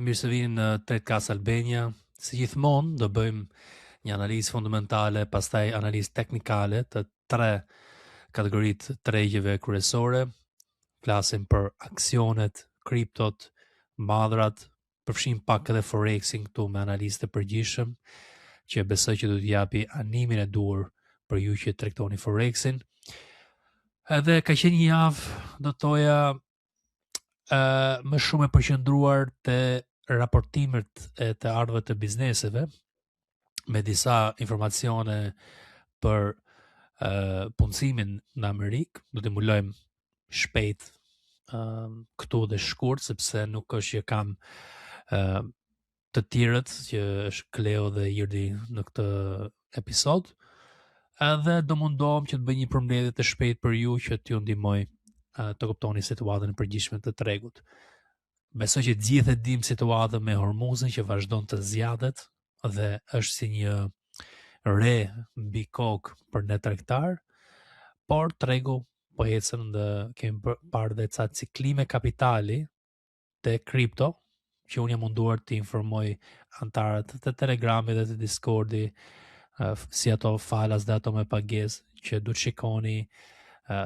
Mirë se vini në Tradecast Albania. Si gjithmonë, do bëjmë një analizë fundamentale, pastaj analizë teknikale të tre kategoritë tregjeve kryesore. Flasim për aksionet, kriptot, mallrat, përfshijmë pak edhe Forexin këtu me analizë të përgjithshëm, që besoj që do t'ju japi animin e duhur për ju që tregtoni Forexin. Edhe ka qenë një javë, do thoja, uh, më shumë e përqendruar te raportimet e të ardhurave të bizneseve me disa informacione për uh, punësimin në Amerikë, do t'i mbulojmë shpejt uh, këtu dhe shkurt sepse nuk është që kam uh, të tjerët që është Kleo dhe Irdi në këtë episod. Edhe do mundohem që të bëj një përmbledhje të shpejtë për ju që t'ju ndihmoj të kuptoni situatën e përgjithshme të tregut. Besoj që të gjithë e dim situatën me Hormuzin që vazhdon të zgjatet dhe është si një re mbi kokë për ne tregtar, por tregu po ecën dhe kemi parë dhe ca ciklime kapitali te kripto, që unë jam munduar të informoj anëtarët të Telegramit dhe të Discordi, si ato falas dhe ato me pagesë, që duhet shikoni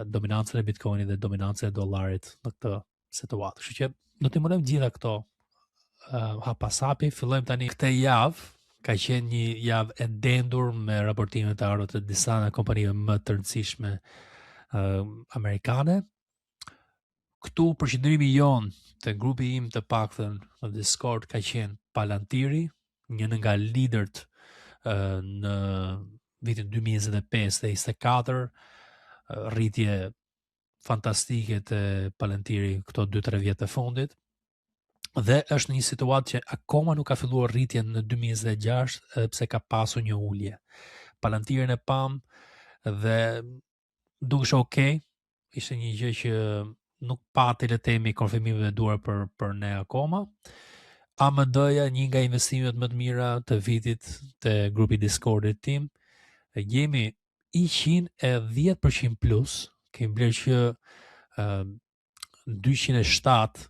dominancën e Bitcoinit dhe dominancën e dollarit në këtë situatë. Kështu që do t'i mbulojmë gjitha këto uh, hap pas hapi. Fillojmë tani këtë javë, ka qenë një javë e dendur me raportimet e ardhura të disa nga kompanive më të rëndësishme uh, amerikane. Këtu përqendrimi jon te grupi im të paktën në Discord ka qenë Palantiri, një nga liderët uh, në vitin 2025 dhe 24, rritje fantastike te Palantiri këto 2-3 vjet të fundit. Dhe është në një situatë që akoma nuk ka filluar rritjen në 2026, edhe pse ka pasur një ulje. Palantirin e pam dhe dukesh okay, ishte një gjë që nuk pati le të themi konfirmimet e duhura për për ne akoma. AMD-ja një nga investimet më të mira të vitit te grupi Discordit tim. Jemi 110% plus, kemi blerë që uh, 207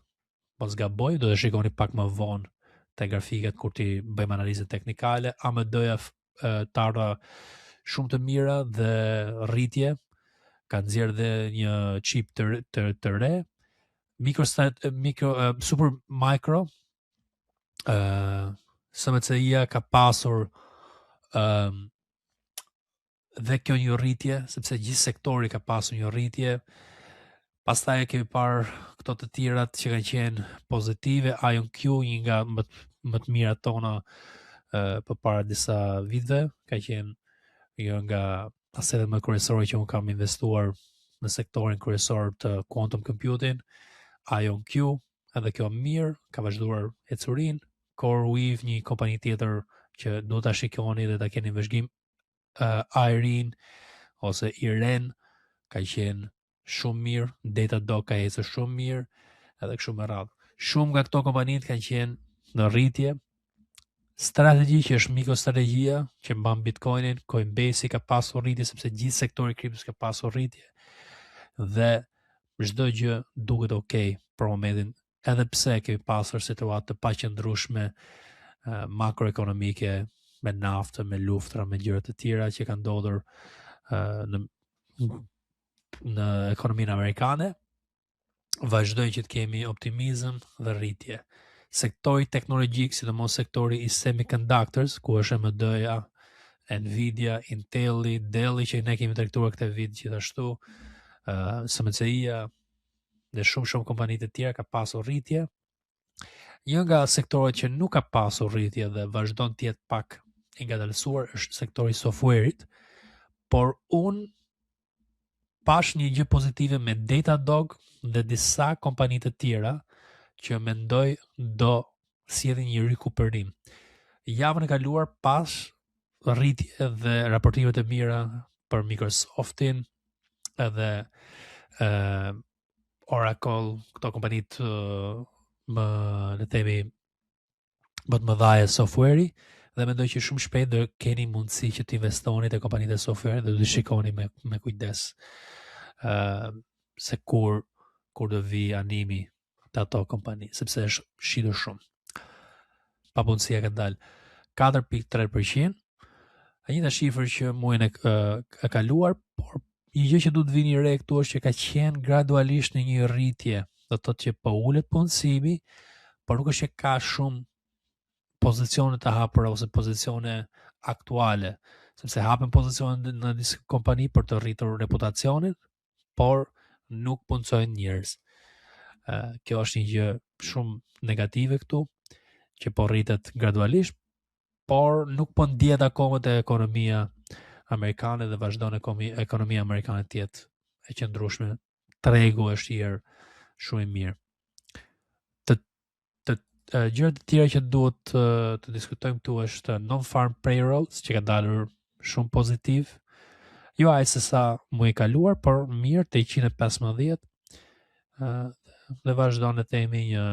po s'gaboj, do të shikoni pak më vonë te grafikat kur t'i bëjmë analizën teknikale, AMD-ja të ardhura shumë të mira dhe rritje, ka nxjerrë dhe një chip të të, të re, Microstat micro uh, Super Micro uh, SMCI-ja ka pasur um, dhe kjo një rritje, sepse gjithë sektori ka pasur një rritje. Pastaj e kemi parë këto të tjerat që kanë qenë pozitive, IonQ një nga më të, më të mirat tona uh, përpara disa viteve, ka qenë një nga asetet më kryesore që unë kam investuar në sektorin kryesor të quantum computing, IonQ, edhe kjo mirë, ka vazhduar ecurinë, CoreWeave, një kompani tjetër që duhet ta shikoni dhe ta keni vëzhgim, uh, Irene ose Iren ka qenë shumë mirë, Datadog ka ecur shumë mirë, edhe kështu me radhë. Shumë nga këto kompanitë kanë qenë në rritje. Strategji që është mikrostrategjia që mban Bitcoinin, Coinbase ka pasur rritje sepse gjithë sektori kriptos ka pasur rritje dhe çdo gjë duket okay për momentin edhe pse kemi pasur situatë të paqëndrueshme makroekonomike me naftë, me luftra, me gjëra të tjera që kanë ndodhur në në ekonominë amerikane, vazhdojnë që të kemi optimizëm dhe rritje. Sektori teknologjik, sidomos sektori i semiconductors, ku është AMD-ja, Nvidia, Inteli, Delli që ne kemi tregtuar këtë vit gjithashtu, uh, SMCI-ja dhe shumë shumë kompani të tjera ka pasur rritje. Një nga sektorët që nuk ka pasur rritje dhe vazhdon të jetë pak i ngadalësuar është sektori i software-it, por unë pash një gjë pozitive me Datadog dhe disa kompani të tjera që mendoj do sjellin një rikuperim. Javën e kaluar pash rritje dhe raportime të mira për Microsoftin edhe ë Oracle, këto kompanitë më le të themi më të mëdha software-i dhe mendoj që shumë shpejt do keni mundësi që të investoni te kompanitë e software dhe do të shikoni me me kujdes ë uh, se kur kur do vi animi te ato kompani, sepse është shitur shumë. papunësia ka dalë 4.3%. E njëjta shifër që muajin e, e kaluar, por një gjë që duhet të vini re këtu është që ka qenë gradualisht në një rritje. Do të thotë që po ulet punësimi, por nuk është që ka shumë pozicione të hapura ose pozicione aktuale, sepse hapen pozicione në disa kompani për të rritur reputacionin, por nuk punësojnë njerëz. Uh, kjo është një gjë shumë negative këtu, që po rritet gradualisht, por nuk po ndjehet akoma te ekonomia amerikane dhe vazhdon ekonomia amerikane të jetë e qëndrueshme. Tregu është i erë shumë i mirë. Të të gjërat të tjera që duhet të, të diskutojmë këtu është non-farm payrolls që ka dalur shumë pozitiv. Jo aq se sa muaji i kaluar, por mirë te 115 ë dhe vazhdon të themi një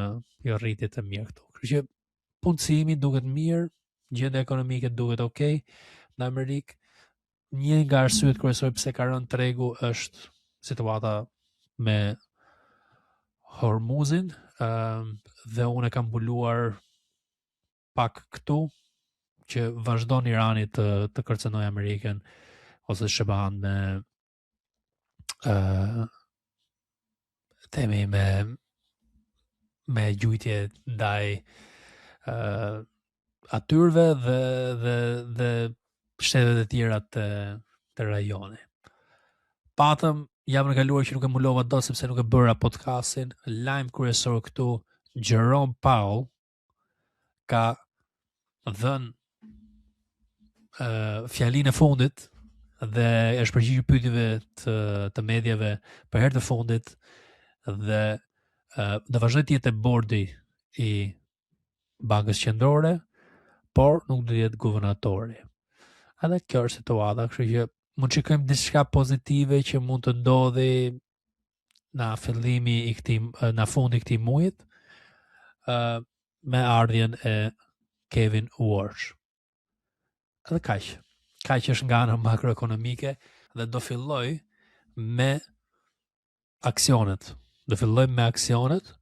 një rritje të mirë këtu. Kështu që punësimi duket mirë, gjendja ekonomike duket okay në Amerikë. Një nga arsyet kryesore pse ka rënë tregu është situata me Hormuzin, uh, dhe unë e kam mbuluar pak këtu që vazhdon Irani të të kërcënojë Amerikën ose SHBA-n me ë uh, themi me me gjujtje ndaj ë uh, atyrve dhe dhe dhe shteteve të tjera të të rajonit. Patëm javën e kaluar që nuk e mbulova dot sepse nuk e bëra podcastin, lajm kryesor këtu Jerome Powell ka dhënë uh, fjalinë e fundit dhe është përgjigjur pyetjeve të të mediave për herë të fundit dhe uh, do vazhdoj të jetë te bordi i bankës qendrore, por nuk do të jetë guvernatori. Edhe kjo është situata, kështu që mund të shikojmë diçka pozitive që mund të ndodhi në fillimi i këtij në fundi i këtij muajit ë uh, me ardhjen e Kevin Warsh. Edhe kaq. Kaq është nga ana makroekonomike dhe do filloj me aksionet. Do fillojmë me aksionet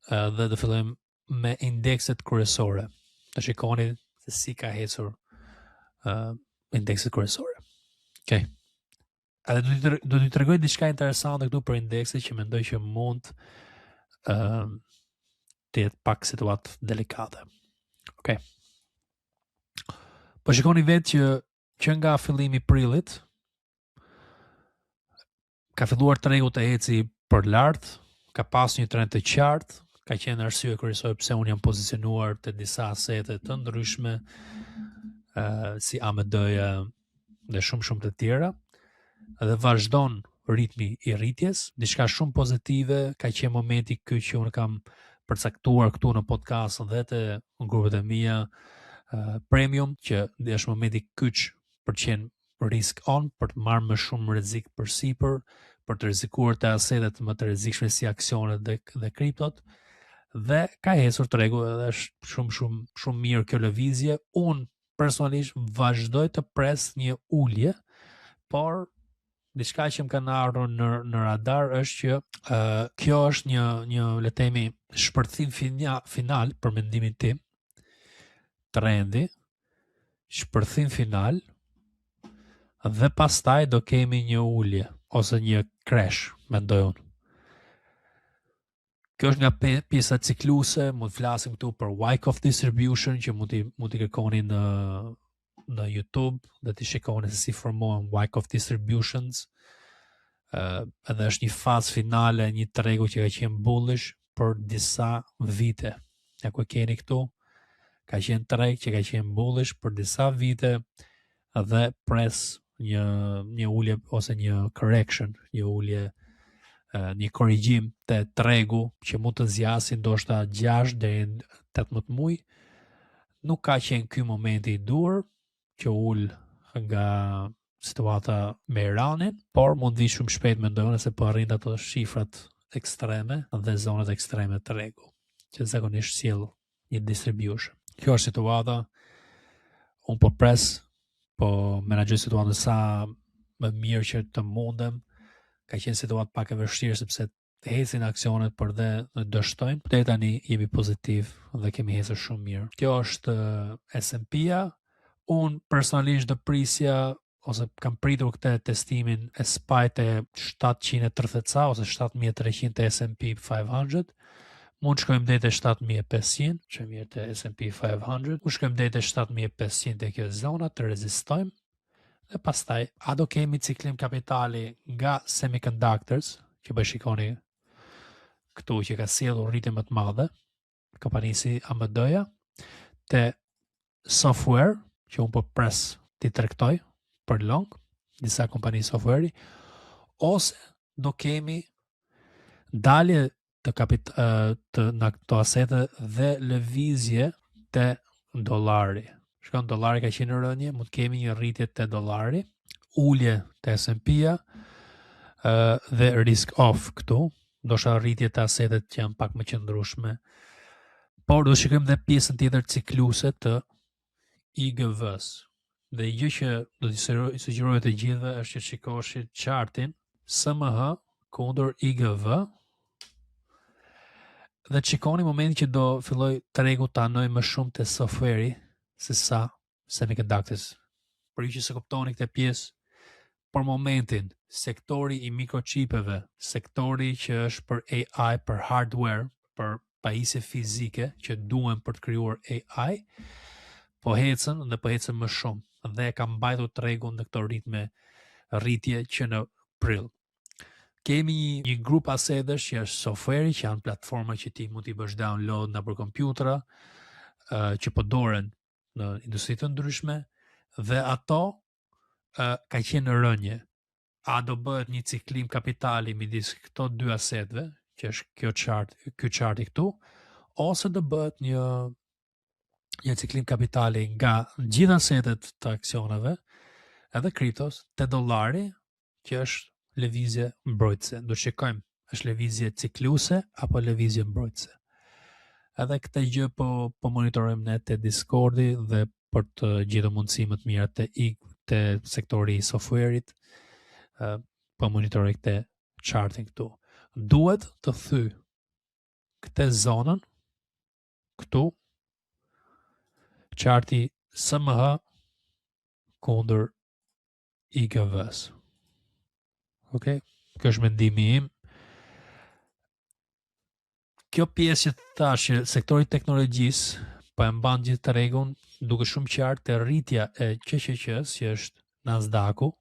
dhe do fillojmë me indekset kryesore. Të shikoni se si ka ecur uh, indekset kryesore. Okej. Okay. Edhe do të do t'ju tregoj diçka interesante këtu për indekset që mendoj që mund ë uh, të jetë pak situatë delikate. Okej. Okay. Po shikoni vetë që që nga fillimi i prillit ka filluar tregu të eci për lart, ka pas një trend të qartë, ka qenë arsye kryesore pse unë jam pozicionuar te disa asete të ndryshme, uh, si AMD-ja dhe shumë shumë të tjera dhe vazhdon ritmi i rritjes, diçka shumë pozitive, ka qenë momenti ky që unë kam përcaktuar këtu në podcast dhe te grupet e mia uh, premium që është momenti kyç për të qenë risk on, për të marrë më shumë rrezik përsipër, për të rrezikuar te asetet më të rrezikshme si aksionet dhe dhe kriptot dhe ka ecur tregu edhe është shumë shumë shumë mirë kjo lëvizje. Unë personalisht vazhdoj të pres një ulje, por diçka që më kanë ardhur në në radar është që uh, kjo është një një le të themi shpërthim fina, final për mendimin tim. Trendi shpërthim final dhe pastaj do kemi një ulje ose një crash, mendoj unë. Kjo është nga pjesa cikluese, mund të flasim këtu për Wyckoff distribution që mund t'i mund t'i kërkoni në në YouTube dhe të shikoni se si formohen Wyckoff distributions. Uh, edhe është një fazë finale një tregu që ka qenë bullish për disa vite. Ja ku e keni këtu, ka qenë treg që ka qenë bullish për disa vite dhe pres një një ulje ose një correction, një ulje një korrigjim te tregu që mund të zgjasi ndoshta 6 deri në 18 muaj. Nuk ka qenë ky momenti i duhur që ul nga situata me Iranin, por mund të vi shumë shpejt mendoj unë se po arrin ato shifrat ekstreme dhe zonat ekstreme të tregu, që zakonisht sjell një distribution. Kjo është situata. Unë po pres, po menaxhoj situatën sa më mirë që të mundem. Ka qenë situatë pak e vështirë sepse ecin aksionet por dhe dështojnë. Deri tani jemi pozitiv dhe kemi ecur shumë mirë. Kjo është S&P-ja. Unë personalisht do prisja ose kam pritur këtë testimin e SPY te 730 ca ose 7300 të S&P 500. Mund të shkojmë deri te 7500, që mirë te S&P 500, mund të shkojmë deri te 7500 te kjo zona të rezistojmë dhe pastaj a do kemi ciklim kapitali nga semiconductors që po shikoni këtu që ka sjellur rritje më të madhe, kompani si AMD-ja, te software që unë po pres t'i tregtoj për long, disa kompani software ose do kemi dalje të kapit të në këto asete dhe lëvizje te dollari. Shkon dollari ka qenë në rënie, mund të kemi një rritje te dollari, ulje te S&P-ja dhe risk off këtu, ndoshta rritje te asetet që janë pak më qëndrueshme. Por do shikojmë dhe pjesën tjetër cikluse të IGV-s. Dhe gjë që do t'i sugjeroj të gjithëve është që shikoshi chartin SMH kundër IGV dhe të shikoni momentin që do filloj tregu të anoj më shumë te software se sa semiconductors. Për ju që se kuptoni këtë pjesë, për momentin, sektori i mikrochipeve, sektori që është për AI, për hardware, për pajisje fizike që duhen për të krijuar AI, po ecën dhe po ecën më shumë dhe e ka mbajtur tregun në këto ritme rritje që në prill. Kemi një, një grup asetesh që është software që janë platforma që ti mund t'i bësh download nëpër kompjutra, uh, që përdoren në industri të ndryshme dhe ato uh, ka qenë në rënje. A do bëhet një ciklim kapitali midis këto dy aseteve, që është kjo chart, ky charti këtu, ose do bëhet një një ciklim kapitali nga gjithë asetet të aksioneve, edhe kriptos, te dollari, që është lëvizje mbrojtëse. Do shikojmë, është lëvizje cikluse apo lëvizje mbrojtëse. Edhe këtë gjë po po monitorojmë ne te Discordi dhe për të gjetur mundësi më të mira te i te sektori i software-it, ë po monitoroj këtë chartin këtu. Duhet të thy këtë zonën këtu charti SMH kundër IGV-s. Ok, kjo është mendimi im. Kjo pjesë që thash që sektori i teknologjisë po e mban gjithë tregun duke shumë qartë te rritja e QQQ-s, që është Nasdaq-u,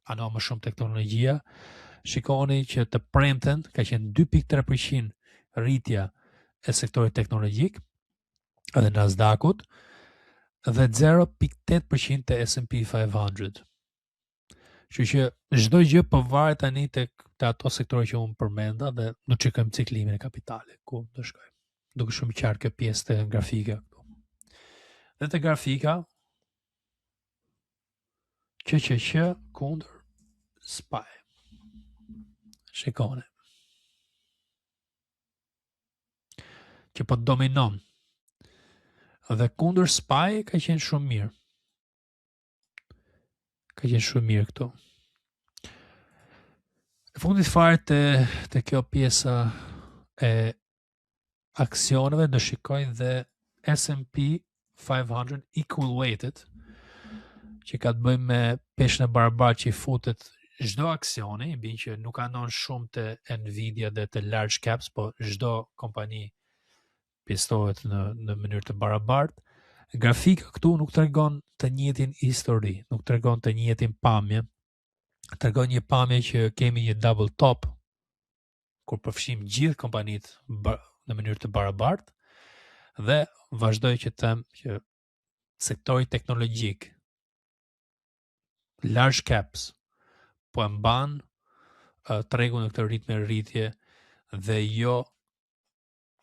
ano më shumë teknologjia, shikoni që të premten ka qenë 2.3% rritja e sektorit teknologjik edhe Nasdaq-ut dhe 0.8% të S&P 500. Kështu që çdo gjë po varet tani tek te ato sektorë që unë përmenda dhe do të shikojmë ciklimin e kapitalit ku do shkojmë. Duke shumë qartë kjo pjesë të grafika këtu. Dhe te grafika QQQ kundër SPY. Shikoni. Që po dominon. Dhe kundër SPY ka qenë shumë mirë. Ka qenë shumë mirë këtu. E fundit fare te, te kjo pjesa e aksioneve do shikoj dhe S&P 500 equal weighted që ka të bëjë me peshën e barabartë që i futet çdo aksioni, i bin që nuk anon shumë te Nvidia dhe te large caps, po çdo kompani pjestohet në në mënyrë të barabartë. Grafika këtu nuk tregon të njëjtin histori, nuk tregon të njëjtin pamje. Tregon një pamje që kemi një double top kur përfshim gjithë kompanitë në mënyrë të barabartë dhe vazhdoj që të them që sektori teknologjik large caps po e mban uh, tregun në këtë ritme rritje dhe jo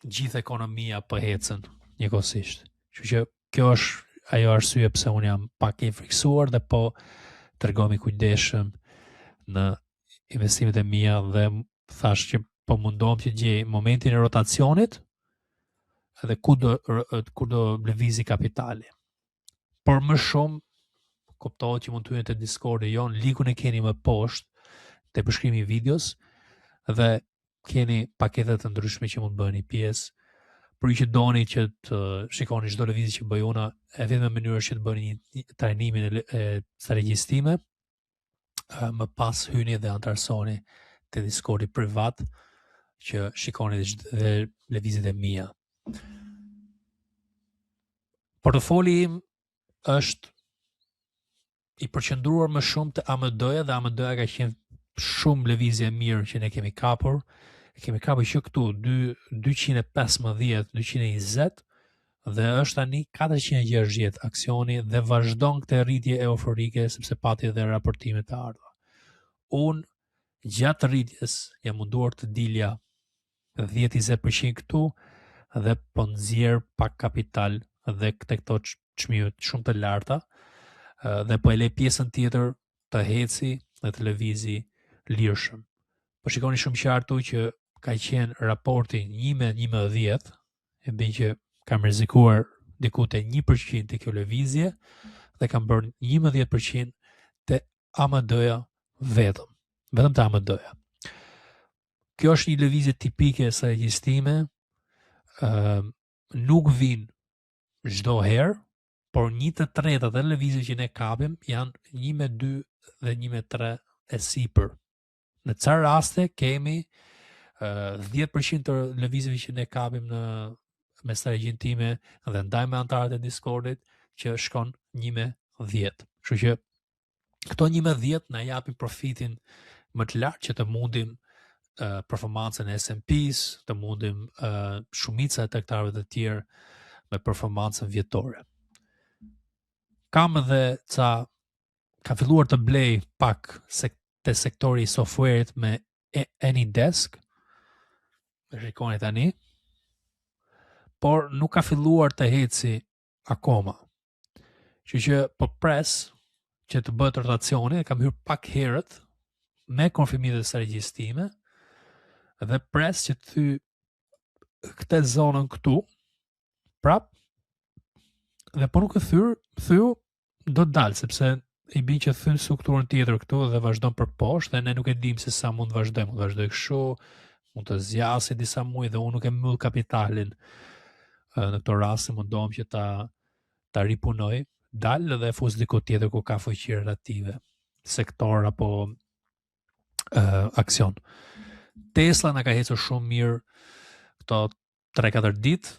gjithë ekonomia po ecën njëkohësisht. Kështu që kjo është ajo arsye pse unë jam pak i friksuar dhe po tregohem i kujdesshëm në investimet e mia dhe thash që po mundohem që gjej momentin e rotacionit edhe ku do ku do lëvizi kapitali. Por më shumë kuptohet që mund të hyni te Discordi jon, linkun e keni më poshtë te përshkrimi i videos dhe Keni paketa të ndryshme që mund të bëheni pjesë. Për ju që doni që të shikoni çdo lëvizje që bëj unë, e vetmja mënyrë është që të bëni një, një trajnimin e, e strategjisë time, më pas hyni dhe anëtarësoni te Discordi privat që shikoni dhe lëvizjet e mia. Portofoli im është i përqendruar më shumë te AMD-ja dhe AMD-ja ka qenë shumë lëvizje e mirë që ne kemi kapur. E kemi kapur që këtu 215, 220 dhe është tani 460 aksioni dhe vazhdon këtë rritje euforike sepse pati edhe raportime të ardha. Unë gjatë rritjes jam munduar të dilja 10-20% këtu dhe po nxjerr pak kapital dhe te këto çmime shumë të larta dhe po e lej pjesën tjetër të eci dhe të lëvizi lirshëm. Po shikoni shumë qartë këtu që ka qenë raporti 1 me 11, e bën që kam rrezikuar diku te 1% te kjo lëvizje dhe kam bërë 11% te AMD-ja vetëm, vetëm te AMD-ja. Kjo është një lëvizje tipike e strategjisë time, ë nuk vin çdo herë, por një të tretat e lëvizjeve që ne kapim janë 1 me 2 dhe 1 me 3 e sipër. Në ca raste kemi uh, 10% të lëvizjeve që ne kapim në me strategjinë time dhe ndaj me anëtarët e Discordit që shkon 1 me 10. Kështu që këto 1 me 10 na japin profitin më të lartë që të mundim uh, performancën e S&P-s, të mundim uh, shumica e tregtarëve të tjerë me performancën vjetore. Kam edhe ca kam filluar të blej pak sek te sektori i software-it me AnyDesk. E shikoni tani. Por nuk ka filluar të eci akoma. Kështu që po pres që të bëhet rotacioni, e kam hyrë pak herët me konfirmimin e strategjisë time dhe pres që të thy këtë zonën këtu prap dhe po nuk e thyr, thyu do të dalë sepse i bin që thyn strukturën tjetër këtu dhe vazhdon për poshtë dhe ne nuk e dim se sa mund të vazhdojmë, mund të vazhdoj kështu, mund të zgjasë disa muaj dhe unë nuk e mbyll kapitalin. Në këto raste mundohem që ta ta ripunoj, dal dhe e fus diku tjetër ku ka fuqi relative, sektor apo uh, aksion. Tesla na ka ecur shumë mirë këto 3-4 ditë,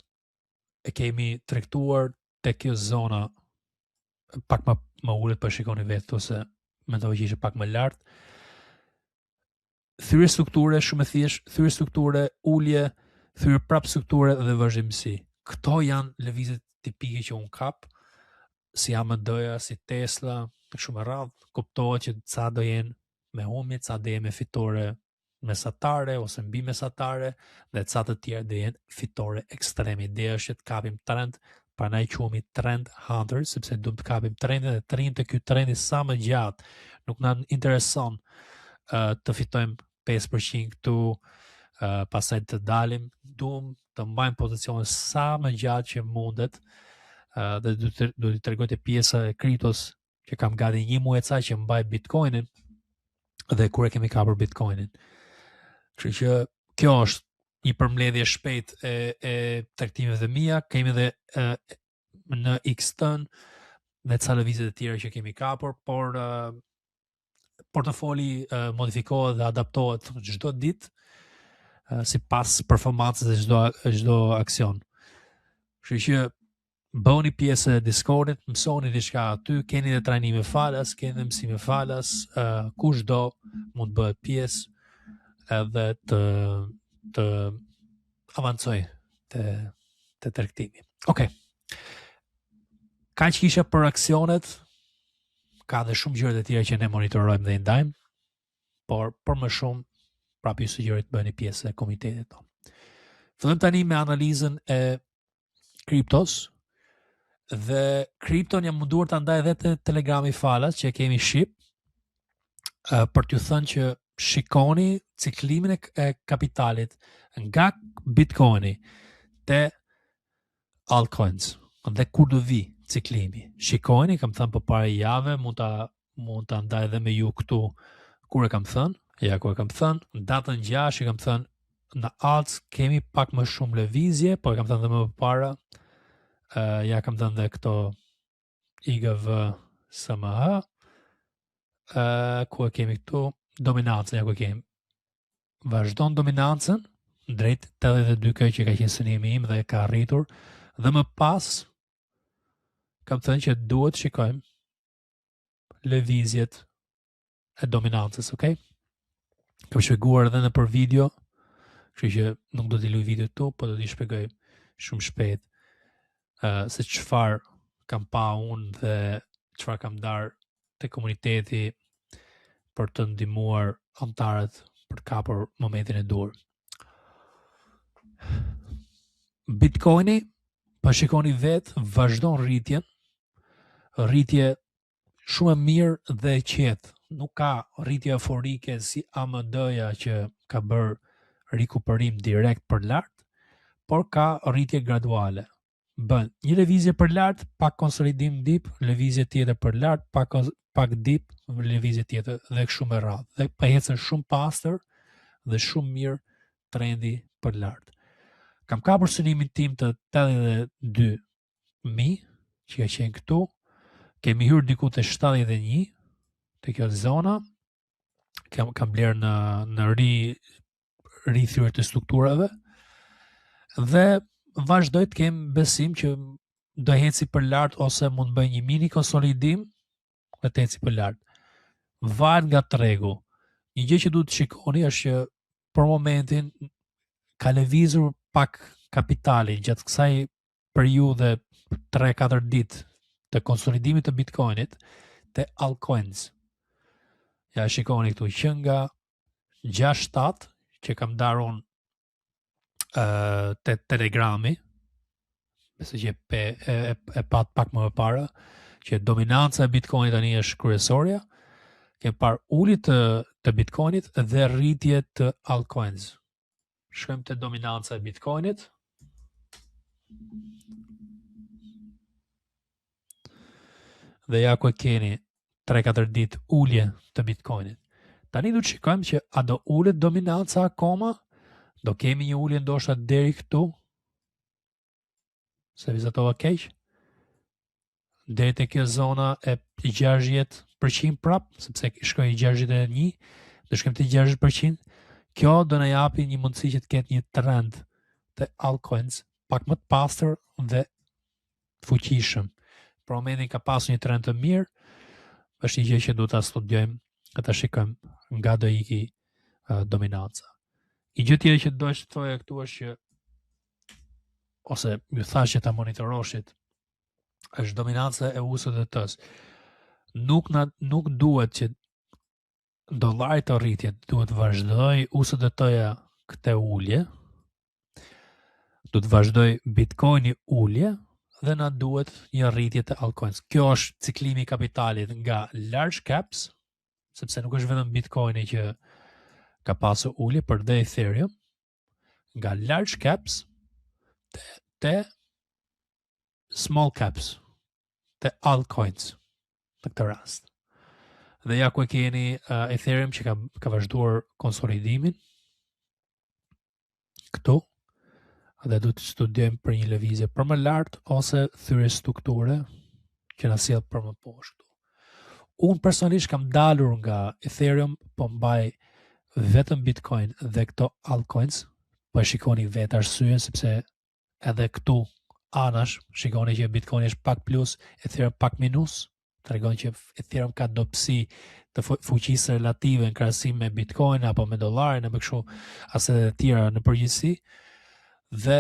e kemi tregtuar te kjo zona pak më më ulët, po shikoni vetë këtu se mendoj që ishte pak më lart. Thyrje strukture shumë e thjeshtë, thyrje strukture, ulje, thyrje prap strukture dhe vazhdimësi. Këto janë lëvizjet tipike që un kap, si AMD-ja, si Tesla, kështu me radhë, kuptohet që ca do jenë me humbje, ca do jenë me fitore mesatare ose mbi mesatare dhe ca të tjerë do jenë fitore ekstreme. Ideja është që të kapim trend, prandaj quhemi trend hunter, sepse duam të kapim trendin dhe të rrimë te ky trendi sa më gjatë. Nuk na intereson uh, të fitojmë 5% këtu, uh, pastaj të dalim, duam të mbajmë pozicione sa më gjatë që mundet uh, dhe do të do të tregoj te pjesa e kriptos që kam gati një muaj ca që mbaj Bitcoinin dhe kur e kemi kapur Bitcoinin. Kështu që kjo është një përmbledhje shpejt e e tregtimeve të mia, kemi edhe e, në XT-n me ca lëvizje të tjera që kemi kapur, por e, portofoli e, modifikohet dhe adaptohet çdo ditë sipas performancës e çdo çdo aksion. Kështu që bëhuni pjesë e Discordit, mësoni diçka aty, keni edhe trajnime falas, keni edhe mësime falas, uh, kush do mund të bëhet pjesë edhe të të avancoj te te tregtimi. Okej. Okay. Kaq kisha për aksionet, ka dhe shumë gjëra të tjera që ne monitorojmë dhe i ndajmë, por për më shumë prapë ju sugjeroj të bëheni pjesë e komitetit tonë. Fillojmë tani me analizën e kriptos dhe kripton jam munduar ta ndaj edhe te Telegrami falas që e kemi shqip për t'ju thënë që shikoni ciklimin e, e kapitalit nga Bitcoini te altcoins dhe kur do vi ciklimi. Shikojeni, kam thënë përpara jave, mund ta mund ta ndaj edhe me ju këtu kur e kam thënë, ja ku e kam thënë, në datën 6 e kam thënë Në alts kemi pak më shumë lëvizje, po e kam thënë dhe më përpara, uh, ja kam thënë dhe këto IGV SMH, uh, ku e kemi këtu, dominancën, ja ku e kemi. Vazhdon dominancën, drejt 82K që ka qenë synimi im dhe ka arritur, dhe më pas, kam thënë që duhet shikojmë lëvizjet e dominancës, ok? Kam shpjeguar edhe nëpër video, kështu që nuk do t'i luaj video këtu, po do t'i shpjegoj shumë shpejt uh, se çfarë kam pa unë dhe çfarë kam ndarë te komuniteti për të ndihmuar anëtarët për të kapur momentin e duhur. Bitcoini, po shikoni vetë, vazhdon rritjen, rritje shumë e mirë dhe e qetë. Nuk ka rritje euforike si AMD-ja që ka bërë rikuperim direkt për lart, por ka rritje graduale. Bën një lëvizje për lart, pak konsolidim dip, lëvizje tjetër për lart, pak pak dip, lëvizje tjetër dhe kështu me radhë. Dhe po ecën shumë pastër dhe shumë mirë trendi për lart. Kam kapur synimin tim të 82 mijë që ka qenë këtu, kemi hyrë diku te 71 te kjo zona, kam, kam blerë në, në ri, rithyerje të strukturave, dhe vazhdoj të kem besim që do eci për lart ose mund të bëj një mini konsolidim dhe të eci për lart. Varet nga tregu. Një gjë që duhet të shikoni është që për momentin ka lëvizur pak kapitali gjatë kësaj periudhe 3-4 ditë të konsolidimit të Bitcoinit te altcoins. Ja shikoni këtu që nga 6-7 që kam ndarë unë uh, te Telegrami, besoj që e, e, e, e pat pak më para, që dominanca e Bitcoinit tani është kryesorja, kemi parë ulje të, të Bitcoinit dhe rritje të altcoins. Shkojmë te dominanca e Bitcoinit. Dhe ja ku e keni 3-4 ditë ulje të Bitcoinit. Tani do të shikojmë që a do ulet dominanca akoma? Do kemi një ulje ndoshta deri këtu? Se vizatova keq? Deri te kjo zona e 60% prap, sepse shkoi 61, do shkojmë te 60%. Kjo do na japi një mundësi që të ketë një trend të altcoins pak më të pastër dhe të fuqishëm. Për momentin ka pasur një trend të mirë, është një gjë që duhet ta studiojmë dhe ta shikojmë nga do iki uh, dominanca. Një gjë tjetër që do të thoja këtu është që ose ju thashë që ta monitoroshit është dominanca e USDT-s. Nuk na nuk duhet që dollari të rritet, duhet vazhdoj USDT-ja këtë ulje. Do të vazhdoj Bitcoini ulje dhe na duhet një rritje të altcoins. Kjo është ciklimi i kapitalit nga large caps, sepse nuk është vetëm Bitcoini që ka pasur ulje, por dhe Ethereum, nga large caps te, te small caps, te altcoins në këtë rast. Dhe ja ku e keni uh, Ethereum që ka, ka vazhduar konsolidimin këtu dhe do të studiojmë për një lëvizje për më lart ose thyerje strukture që na sjell për më poshtë këtu. Unë personalisht kam dalur nga Ethereum, po mbaj vetëm Bitcoin dhe këto altcoins, po e shikoni vetë arsyen sepse edhe këtu anash, shikoni që Bitcoin është pak plus, Ethereum pak minus, tregon që Ethereum ka dobësi të fuqisë relative në krahasim me Bitcoin apo me dollarin apo kështu asete të tjera në përgjithësi. Dhe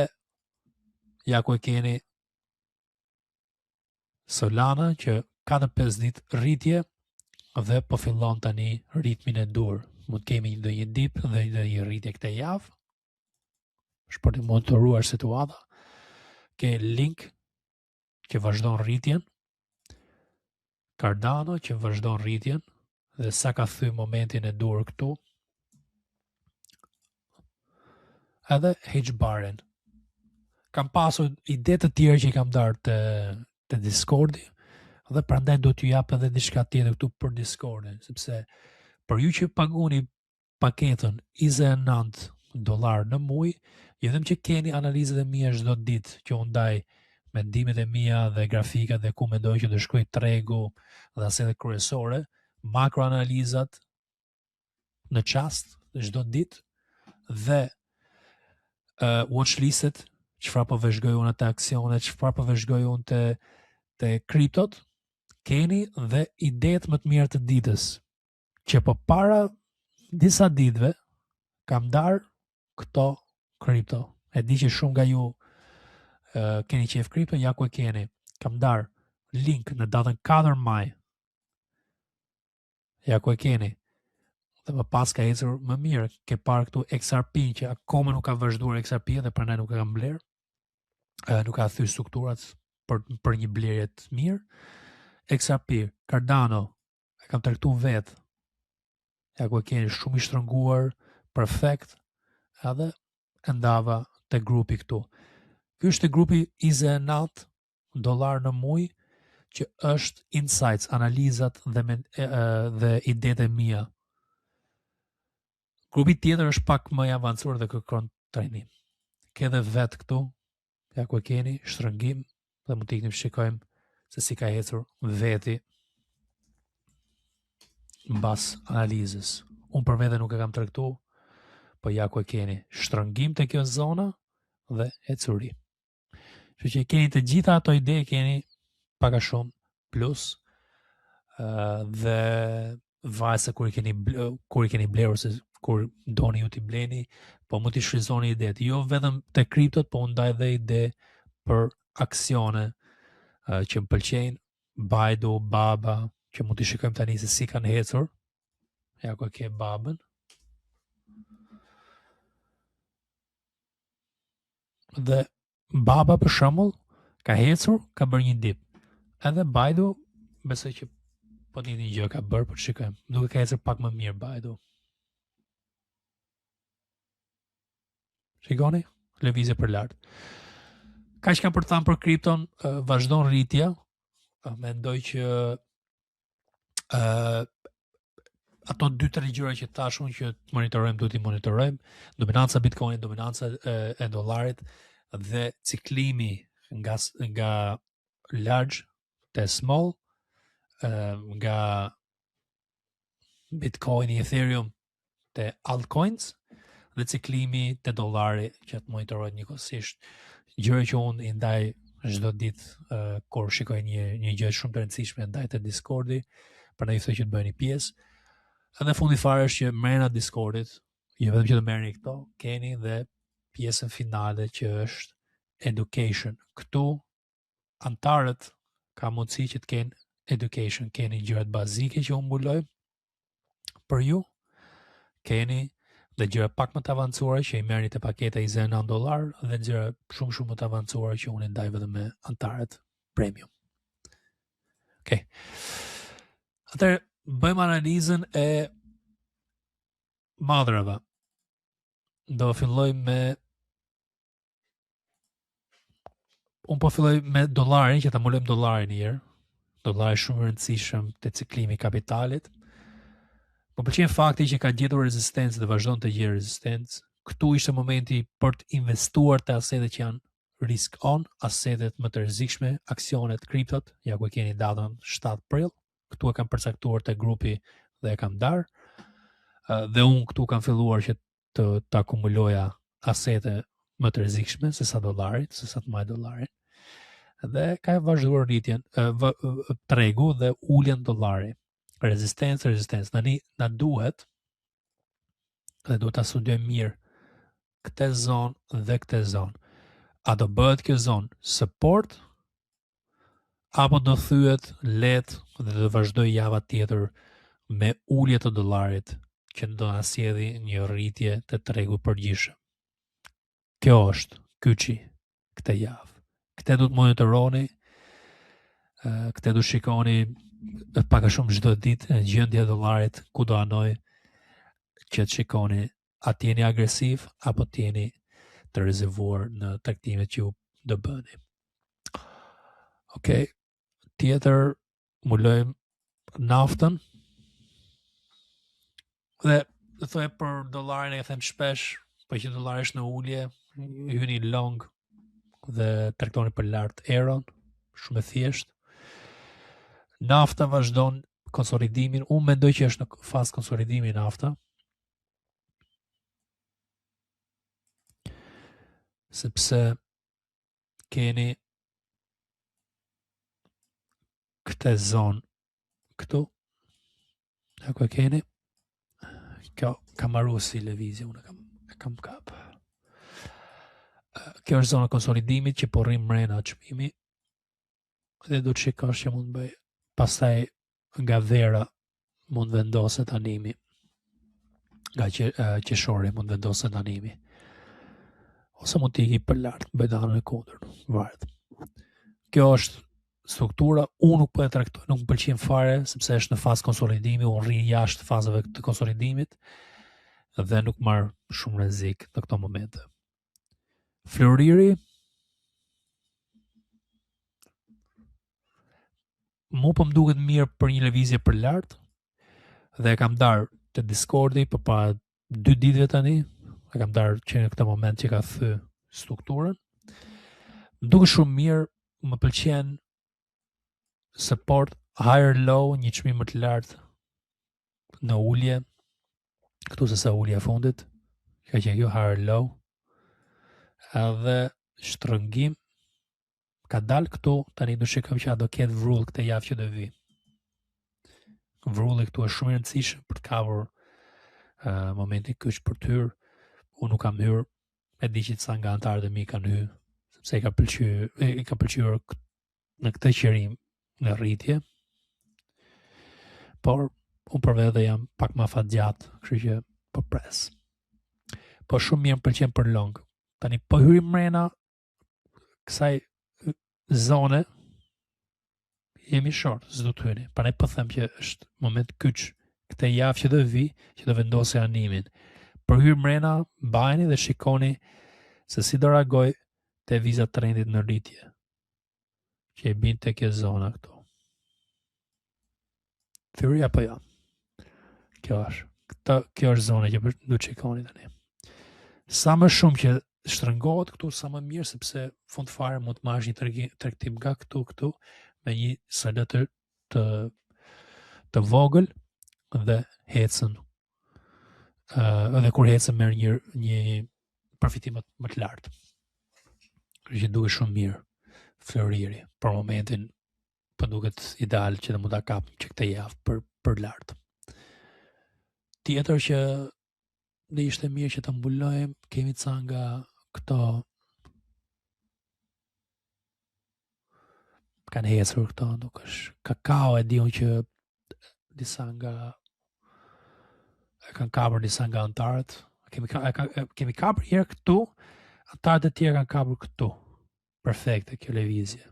ja ku e keni Solana që 4-5 ditë rritje dhe po fillon tani ritmin e duhur. Mund të kemi ndonjë dip dhe ndonjë rritje këtë javë. Është për të monitoruar situata. Ke Link që vazhdon rritjen. Cardano që vazhdon rritjen dhe sa ka thy momentin e duhur këtu. Edhe HBAR-in. Kam pasur ide të tjera që i kam ndarë te te Discordi dhe prandaj do t'ju jap edhe diçka tjetër këtu për Discordin, sepse për ju që paguni paketën 29 dollar në muaj, jo vetëm që keni analizat e mia çdo ditë që unë ndaj mendimet e mia dhe grafikat dhe ku mendoj që do shkojë tregu dhe asetet kryesore, makroanalizat në çast çdo ditë dhe uh, watchlistet, çfarë po vëzhgoj unë te aksionet, çfarë po vëzhgoj unë te te kriptot, keni dhe idetë më të mira të ditës që po para disa ditëve kam ndarë këto kripto. E di që shumë nga ju uh, keni qejf kripto, ja ku e keni. Kam ndarë link në datën 4 maj. Ja ku e keni. Dhe më pas ka ecur më mirë. Ke parë këtu XRP që akoma nuk ka vazhduar XRP dhe prandaj nuk e kam blerë. E, nuk ka thy strukturat për për një blerje të mirë. XRP, Cardano, e kam tregtu vetë. Ja ku e keni shumë i shtrënguar, perfekt, edhe e ndava te grupi këtu. Ky është grupi 29 dollar në muaj që është insights, analizat dhe me, e, dhe idetë e mia. Grupi tjetër është pak më i avancuar dhe kërkon trajnim. Ke dhe vetë këtu, ja ku e keni, shtrëngim dhe mund të iknim shikojmë se si ka ecur veti mbas analizës. Unë për vete nuk e kam tregtu, po ja ku e keni, shtrëngim te kjo zona dhe ecuri. Kështu që keni të gjitha ato ide keni pak a shumë plus uh, dhe varet se kur i keni kur i keni blerë ose kur doni ju t'i bleni, po mund t'i shfrytëzoni idetë, jo vetëm te kriptot, po unë ndaj dhe ide për aksione uh, që më pëlqejnë, Baidu, Baba, që mund t'i shikojmë tani se si kanë ecur. Ja ku e ke Babën. Dhe Baba për shembull ka ecur, ka bërë një dip. Edhe Baidu besoj që po të njëjtën gjë ka bërë, po të shikojmë. Duke ka ecur pak më mirë Baidu. Shikoni, lëvizje për lart. Kaq kam për të thënë për kripton, vazhdon rritja. Mendoj që ë uh, ato dy tre gjëra që thash unë që të monitorojmë duhet t'i monitorojmë, dominanca e Bitcoinit, dominanca e, e dollarit dhe ciklimi nga nga large te small, ë nga Bitcoin, Ethereum te altcoins dhe ciklimi te dollari që të monitorohet njëkohësisht. Gjëra që unë i ndaj çdo ditë uh, kur shikoj një një gjë shumë të rëndësishme ndaj te Discordi, prandaj ju ftoj që të bëheni pjesë. Edhe fundi fare është që mrena Discordit, jo vetëm që të merrni këto, keni dhe pjesën finale që është education. Këtu anëtarët ka mundësi që të kenë education, keni gjërat bazike që unë mbuloj për ju, keni dhe gjëra pak më të avancuara që i merrni te paketa 29 dollar dhe gjëra shumë shumë më të avancuara që unë i ndaj vetëm me anëtarët premium. Okej. Okay. Atëherë bëjmë analizën e mallrave. Do fillojmë me Unë po filloj me dollarin, që ta mbulojmë dollarin një herë. Dollari shumë i rëndësishëm te ciklimi i kapitalit. Më pëlqen fakti që ka gjetur rezistencë dhe vazhdon të gjejë rezistencë. Këtu ishte momenti për të investuar te asetet që janë risk on, asetet më të rrezikshme, aksionet, kriptot, ja ku e keni datën 7 prill. Këtu e kam përcaktuar te grupi dhe e kam ndarë. Dhe unë këtu kam filluar që të të akumuloja asete më të rrezikshme se sa dollarit, se sa të maj dollarin. Dhe ka vazhduar rritjen v, tregu dhe uljen dollari. Rezistencë, rezistencë. Tani na duhet dhe duhet ta studiojmë mirë këtë zonë dhe këtë zonë. A do bëhet kjo zonë support apo do thyet lehtë dhe do vazhdoj java tjetër me ulje të dollarit që do na sjelli një rritje të tregut përgjithshëm. Kjo është kyçi këtë javë. Këtë do të monitoroni, këtë do shikoni pak a shumë çdo ditë gjendja e dollarit ku do anoj që të shikoni a të jeni agresiv apo të jeni të rezervuar në tregtimet që ju do bëni. Okej, okay. tjetër mbulojmë naftën. Dhe do thoja për dollarin e them shpesh, Po që dollari është në ulje, hyni long dhe tregtoni për lart euron, shumë e thjeshtë. Nafta vazhdon konsolidimin, unë mendoj që është në fazë konsolidimi nafta. Sepse keni këtë zonë këtu, ja ku e keni, kjo ka marru si lëvizje, unë e kam, e kam kap. Kjo është zona konsolidimit që po rrim mrena çmimi, dhe do të shikosh që mund të bëj. Pastaj nga vera mund vendoset animi. Nga që, qershori mund vendoset animi. Ose mund të iki për lart, bëj anën e kundërt, varet. Kjo është struktura, unë nuk po e tregtoj, nuk më pëlqen fare sepse është në fazë konsolidimi, unë rri jashtë fazave të konsolidimit dhe nuk marr shumë rrezik në këto momente. Floriri mu po më duket mirë për një lëvizje për lart dhe e kam ndarë te Discordi përpara dy ditëve tani, e kam ndarë që në këtë moment që ka thy strukturën. Më duket shumë mirë, më pëlqen support higher low, një çmim më të lartë në ulje, këtu se sa ulja e fundit, ka qenë kjo higher low, edhe shtrëngim, ka dalë këtu, tani do shikojmë që a do ketë vrull këtë javë që do vi. Vrulli këtu është shumë i rëndësishëm për të kapur uh, momentin kyç për të hyrë. Unë nuk kam hyrë, e di që ca nga anëtarët e mi kanë hyrë, sepse i ka pëlqyer, i ka pëlqyer në këtë qërim në rritje. Por unë për vete jam pak më afatgjatë, kështu që po pres. Po shumë mirë më pëlqen për long. Tani po hyri mrena kësaj zone jemi short, s'do të hyni. Prandaj po them që është moment kyç këtë javë që do vi, që do vendosë animin. Për hyrë mrena, mbajeni dhe shikoni se si do reagoj te viza trendit në rritje që i bin te kjo zona këtu. Thyri apo jo? Kjo është. Këtë, kjo është zona që do të shikoni tani. Sa më shumë që shtrëngohet këtu, sa më mirë sepse fund fare mund të marrësh një tregtim nga këtu këtu me një SL të të, të vogël dhe ecën. Ë uh, edhe kur ecën merr një një përfitim më, më të lartë. Kështu që duket shumë mirë floriri për momentin po duket ideal që të mund ta kap që këtë javë për për lart. Tjetër që do ishte mirë që të mbulojmë, kemi ca nga këto kanë ecur këto, nuk është kakao e di unë që disa nga e kanë kapur disa nga anëtarët. Kemi ka, e ka, kemi kapur një herë këtu, anëtarët e tjerë kanë kapur këtu. Perfekte kjo lëvizje.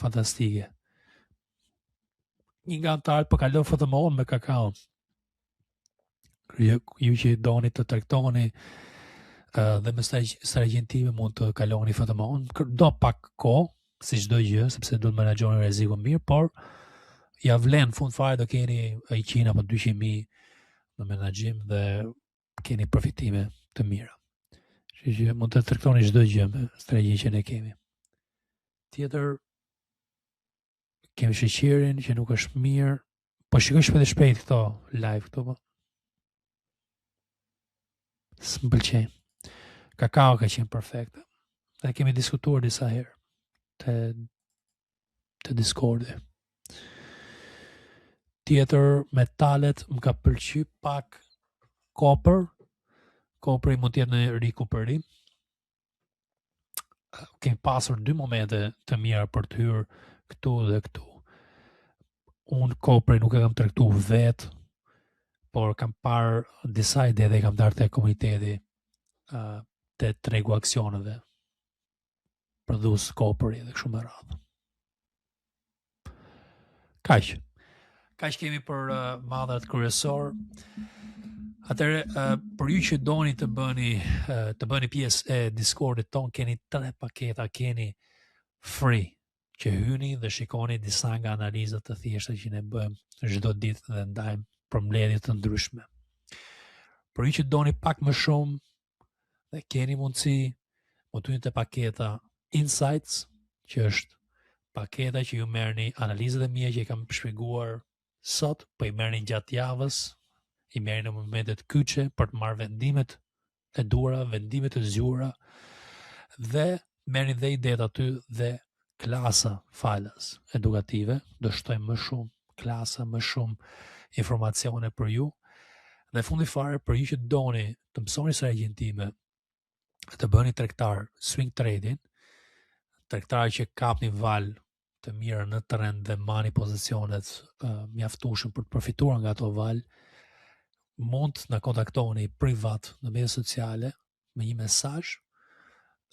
Fantastike. Një nga anëtarët po kalon FTMO me kakao. Ju, ju që doni të tregtoni dhe me strategjinë time mund të kaloni FTMO. Do pak kohë, si çdo gjë, sepse duhet menaxhoni rrezikun mirë, por ja vlen fund fare do keni 100 apo 200 mijë në menaxhim dhe keni përfitime të mira. Kështu që mund të tregtoni çdo gjë me strategjinë që ne kemi. Tjetër kemi sheqerin që nuk është mirë. Po shikoj shpejt e shpejt këto live këto po. S'më pëlqejnë. Kakao ka qenë perfekte. Dhe kemi diskutuar disa herë te te Discordi. Tjetër, metalet më ka pëlqy pak copper. Copper-i mund të jetë në rikuperim. Kemi pasur dy momente të mira për të hyrë këtu dhe këtu. Unë copper-i nuk e kam tregtu vetë, por kam parë disa ide dhe i kam ndarë te komuniteti uh, te tregu aksioneve prodhues copper-i dhe kështu me radhë. Kaq. Kaq kemi për uh, mallrat kryesor. Atëherë uh, për ju që doni të bëni uh, të bëni pjesë e Discordit ton, keni tre paketa, keni free që hyni dhe shikoni disa nga analizat të thjeshta që ne bëjmë çdo ditë dhe ndajmë përmbledhje të ndryshme. Për ju që doni pak më shumë. dhe keni mundësi, mund të hyni te paketa Insights, që është paketa që ju merrni analizat e mia që i kam shpjeguar sot, po i merrni gjatë javës, i merrni në momentet kyçe për të marrë vendimet e duhura, vendimet e zgjuara dhe merrni dhe idetë aty dhe klasa falas edukative, do shtojmë më shumë klasa, më shumë informacione për ju. Dhe fundi fare për ju që doni të mësoni strategjinë time, të bëni tregtar swing trading, tregtar që kapni valë të mira në trend dhe mani pozicionet mjaftueshëm për të përfituar nga ato valë, mund të na kontaktoni privat në media sociale me një mesazh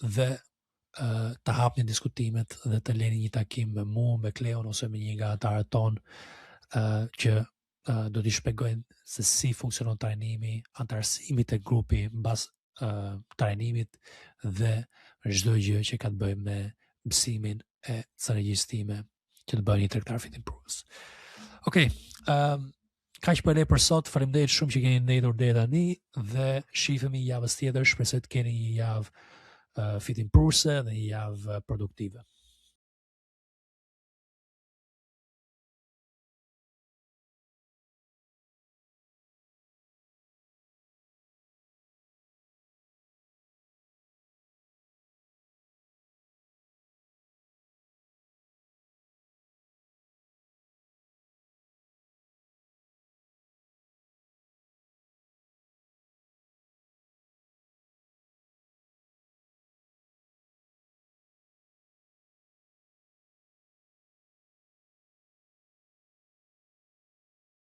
dhe uh, të hapni diskutimet dhe të leni një takim me mua, me Kleon ose me një nga anëtarët tonë uh, që uh, do t'i shpjegojnë se si funksionon trajnimi, anëtarësimi te grupi mbas uh, trajnimit dhe çdo gjë që ka të bëjë me mësimin e strategjisë time që të bëheni tregtar fitimprurës. Okej, okay, um, kaq po e lë për sot. Faleminderit shumë që keni ndejtur deri tani dhe shihemi javës tjetër. Shpresoj të keni një javë uh, fitimprurëse dhe një javë produktive.